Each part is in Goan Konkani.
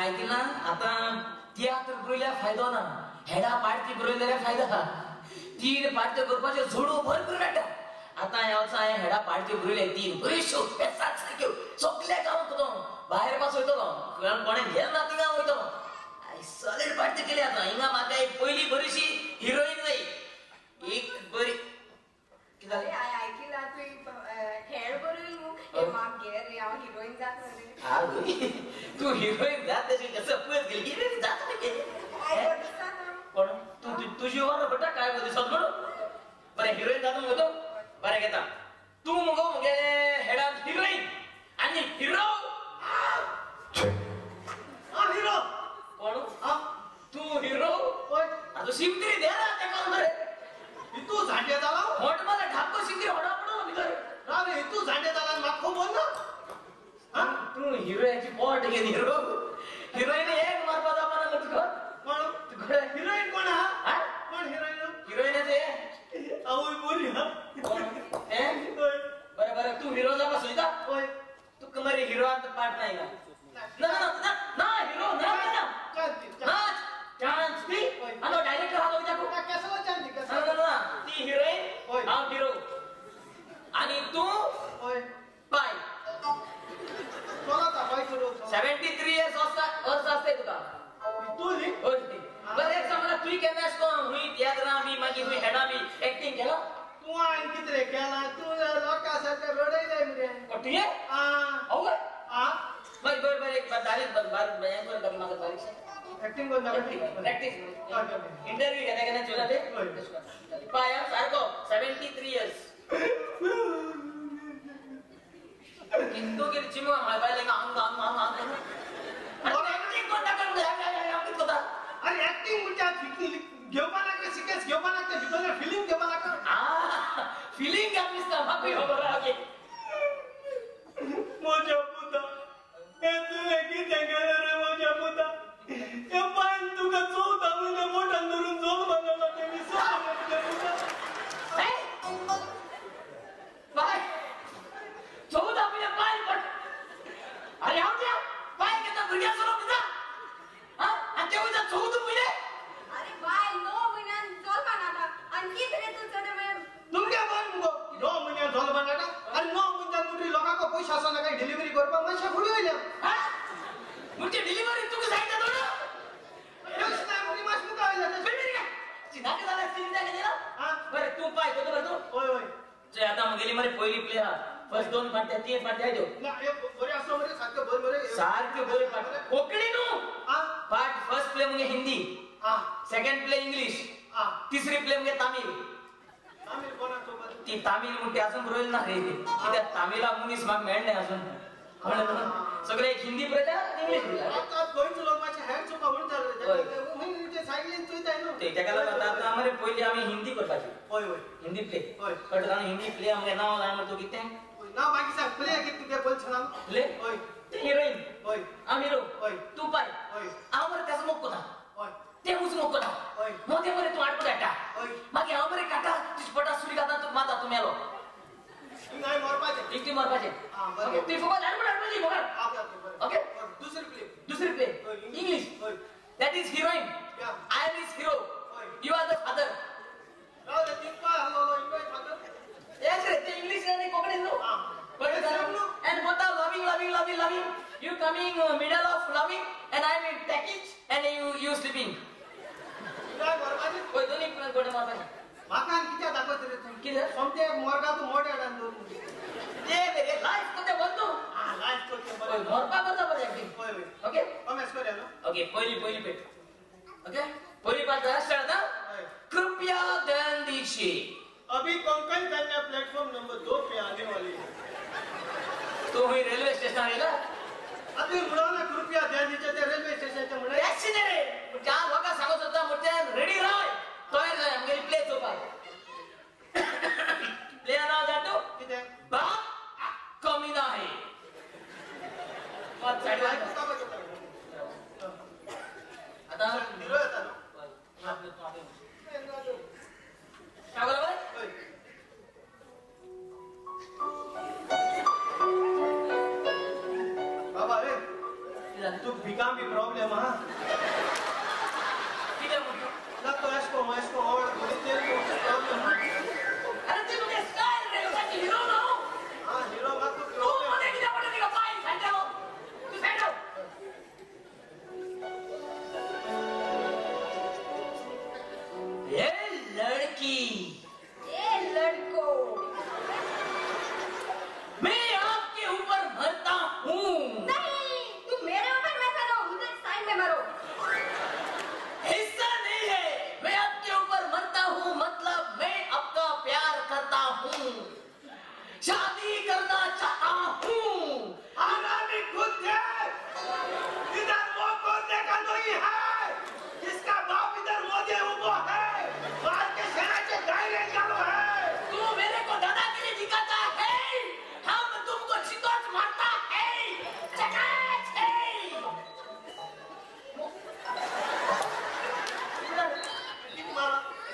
ऐकला आता तियात्र बरयल्यार फायदो ना, हेडा पार्टी बरयल्यार फायदो आहा. तीन पार्ट्यो करपाच्यो झोडू भरपूर मेळटा. आतां ह्या वर्सा हांवें हेडा पार्ट्यो बरयले तीन बऱ्योश्यो पेसात सारक्यो सगल्या गांवांत वतलो, भायर पास वयतलो, कोणें गेल ना थिंगा वयतलो. सॉलीड पार्टी केली. आतां हिंगा म्हाका एक पयली बरीशी हिरोईन जाय, एक बरी. कितें जालें? हांवें आयकिलां तुवें हेड बरयल न्हू, हे म्हाका घे रे, हांव हिरोईन जातलें रे. तूं हिरोईन जात तशी कसं पयस गेली हिरोईन जातलें. कोण तूं? तुजी वर बेटा काय बरें दिसत म्हणून बरें हिरोईन जाता मुगो तूं, बरें घेता तूं मुगो मुगेले हेडान हिरोईन आनी हिरो. हिरो कोण? तूं हिरो? आतां शिमतरी दे ना तेका मरे. तूं झांटे जाला मोट मला ठाको शिमतरी होडा पडो भितर. राव रे, तूं झांटे जाला म्हाका खबर ना. तूं हिरोयाची पोट घेन हिरो हिरोईन एक मारपा जावपा ना तुका. कोण हिरोईन? कोण आहा? कोण हिरोईन? हिरोईनाचे आवय बोरी. कोण? बरें बरें, तूं हिरो जावपा सोदता? हय. तुका मरे हिरोआंत पार्ट ना हिंगा. ना ना ना ना हिरो ना ना ना चांस ती आनी डायरेक्टर आहा तो विचार. कसलो चांस? ना ना ना ती हिरोईन, हांव हिरो आनी तूं पाय. 73 इयर्स वर्स आसताय तुका. बरें एक सांग मला, तुवें केन्ना अशें करून हुंय तियात्रां बी मागीर हुंय हेडां बी एक्टींग केलां? तूं हांवें कितें केलां? तूं लोकां सारकें रडयलें मरे. तुवें? आवय. बरें बरें बरें, एक बारीक बारीक हें करून दाखय म्हाका बारीकशें. एक्टींग करून दाखय. प्रॅक्टीस इंटरव्यू घेता केन्ना चोयला तें पाय सारको 73 इयर्स. कितू कितें चिमो बायलें आंग आंग आंग आंग एक्टींग करून दाखय. कितें करता? अरे एक्टींग म्हणजे घेवपा लागता, सिकेस घेवपा लागता, भितर फिलिंग घेवपा लागता. फिलिंग घेत दिसता म्हाका खबर आहा. म्हज्या पुता, हें तुवें कितें केलें रे म्हज्या पुता? हे बायन तुका 14 म्हयने पोटान धरून जल्मा जालो तें विसरलें तुज्या पुता. बाय 14 म्हयने बायल पड. अरे हांव त्या बायल केन्ना भुरग्यां सोडप दिता? आनी ते वयता 14 म्हयने? अरे बाय 9 म्हयन्यान जल्मा जाता आनी कितें रे तूं चड तुमगे बायल मुगो 9 म्हयन्यान जल्मा जाता आनी 9 म्हयन्यान म्हणटरी लोकांक पयशे आसना काय डिलिव्हरी करपाक मातशें फुडें वयल्या. म्हणजे डिलिव्हरी तुका जायता थोडो? पयशे ना म्हणून मातशें मुखार वयल्या. नाका जाल्यार चिंता केली ना. बरें तूं पाय कोतो बरें तूं. हय हय. चोय आतां म्हगेली मरे पयली प्ले आहा. फर्स्ट 2 पार्ट्या 3 पार्ट्या त्यो. ना बरें आसा मरे, सारक्यो बरें बरें सारक्यो बऱ्यो पार्ट्यो. कोंकणी न्हू पार्ट. फर्स्ट प्ले मुगे हिंदी, सेकंड प्ले इंग्लीश, तिसरी प्ले मुगे तामील. ती तामील म्हणटी अजून बरयली ना रे, कित्याक तामिला मनीस म्हाका मेळना अजून. कळ्ळें तुका? सगळे एक हिंदी बरयल्या इंग्लीश बरयल्या. तेका लागून आतां मरे पयलीं आमी हिंदी करपाची. हय हय, हिंदी प्ले. कळ्ळें तुका? हिंदी प्ले आमगे नांव जाणा मरे तूं कितें? नांव मागीर सांग. प्ले कितें तुगे पयलीं सांग. प्ले? हय. ती हिरोईन. हय. हांव हिरो. हय. तूं पाय. हय. हांव मरे तेजो मोग कोता. हय. ते उजो मोग कोता. हय. मोदें मरे तूं आडको धाडटा. हय. मागीर हांव मरे काडटा तुजे पोटा सुरी घालता, तूं मारता, तूं मेलो. हांवें मरपाचें. इतली मरपाचें. तुवें फकत आडको धाडपाची मुखार. ओके? दुसरी प्ले. दुसरी play English. That is heroine. I am is hero. You are the father. Yes रे, ते इंग्लीश आनी कोंकणी न्हू. And both are loving, loving, loving, loving. You coming middle of loving and I am in package and you sleeping. ओय दोन्ही गोडे मारपाचे. म्हाका आनी कित्याक दाखयता रे तूं? कितें? सोमतें मोर्गांत मोड हाडून दवर. ते रे लायफ कोते बंद न्हू. लायफ कोते बरें. मरपा करता बरें एक्टिंग. हय हय. ओके? अमेस करया न्हू. ओके, पयली पयली पेट. ओके? पयली पार्ट स्टार्ट जाता. कृपया ध्यान दीजिए. अभी Konkan Kanya platform number 2 pay आने वाली है. तू हुई रेलवे स्टेशन आयला? अभी म्हणा कृपया ध्यान दीजिए ते रेल्वे स्टेशनच्या म्हणा. रे चार लोकांक सांगत सुद्दां म्हणटे रेडी राव, तयार जाय आमगेली प्ले चोवपाक. प्ले नांव जाणा तूं? कितें? बाप कमी नाही. आता हिरो येता न्हू. काय बरोबर? बाबा रे, तू भिका बी प्रॉब्लेम हा. कितें म्हणटा? ना तो एशको एशको आवड प्रॉब्लेम. अरे ती तुगे स्टायल रे, ताची हिरो न्हू. हा हिरो मात तूं तूं प्रॉब्लेम. मदें कितें म्हणटा तिका पांय सायडा हो. तूं सायडा हो. ये लड़की, ए लड़को, मैं आपके ऊपर मरता हूँ. नहीं, तुम मेरे ऊपर मत मरो, उधर साइड में मरो. ऐसा नहीं है, मैं आपके ऊपर मरता हूँ मतलब मैं आपका प्यार करता हूँ, शादी करना चाहता हूँ. आरामी खुद है, इधर वो कौन देखा नहीं है, जिसका बाप इधर मोदे उबो है, बाहर के शहर दायरे चालू है. तू मेरे को दादागिरी दिखाता है, हम तुमको चितौच मारता है. चकाच है.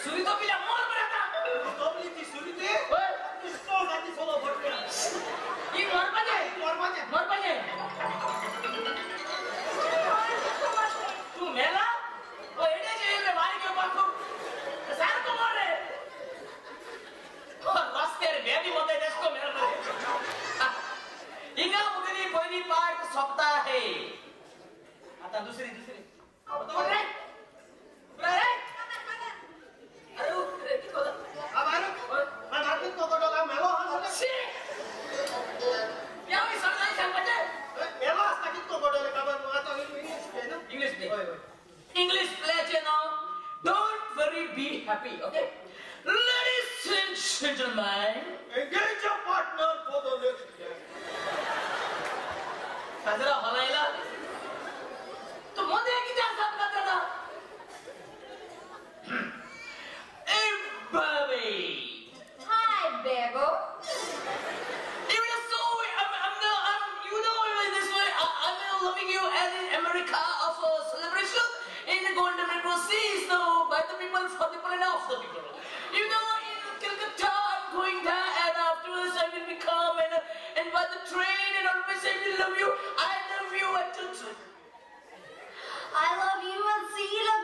सुरी तो पिला मोर बनाता. तोपली ती सुरी ती ओय, इसको गाती सोलो भटके. ही मरपाचे मरपाचे मरपाचे. तू मेला ओ एडे जे वारी घेवपाक सारको मोर रे. रस्त्यार बेबी मत देशको मेला रे. हिंगा मुगली पयली पार्ट सोंपता आहे. आता दुसरी दुसरी. रे रे अरे उठ रे, कितको जाता? आबारू मैं नाटक को कोडोला मेलो हा. शी! या विसरला सांगपाचें. मेलो आसता कितको कोडोले खबर आता इंग्लिश प्ले ना. English play. हय हय. इंग्लिश प्लेचें नांव don't worry be happy. Okay ladies and gentlemen, Engage your partner for the next day. साजरा हलायला तू मदें कितें आसा तुका? Hey, baby. Hi, Bebo. Even so, I'm, you know, this way, I'm loving you as in America of a celebration in the Golden Democracy, so by the people, for the people, and of the people. You know, in Calcutta, I'm going there, and afterwards I will become, and by the train, and always I will love you. I love you, 1, 2, 3. I love you and see look